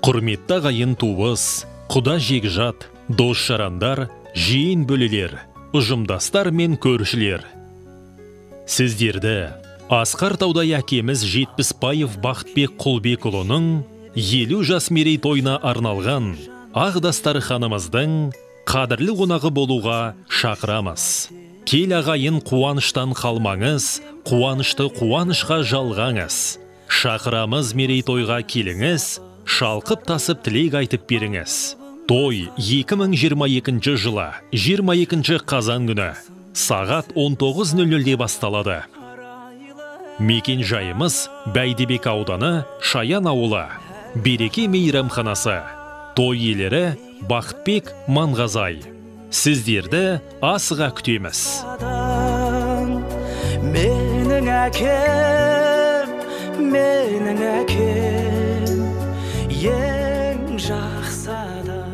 Құрметті ағайын туыс, құда жекжат, дос жарандар, жиен бөлелер, ұжымдастар мен көршілер. Сіздерді асқар таудай әкеміз Жетпісбаев Бақытбек Құлбекұлының 50 жас мерейтойына арналған ақ дастарханымыздың қадірлі қонағы болуға шақырамыз. Кел ағайын, қуаныштан қалмаңыз, қуанышты қуанышқа жалғаңыз. Шақырамыз мерейтойға келіңіз, шалқып тасып тілек айтып беріңіз. Той 2022 жылы 22 қазан күні сағат 19:00-де басталады. Мекен жайымыз Бәйдібек ауданы, Шаян ауылы, Береке мейрамханасы. Той иелері Бақытбек Маңғазай. Сіздерді асыға күтеміз. Менің әкем, менің әкем, ең жақсы адам.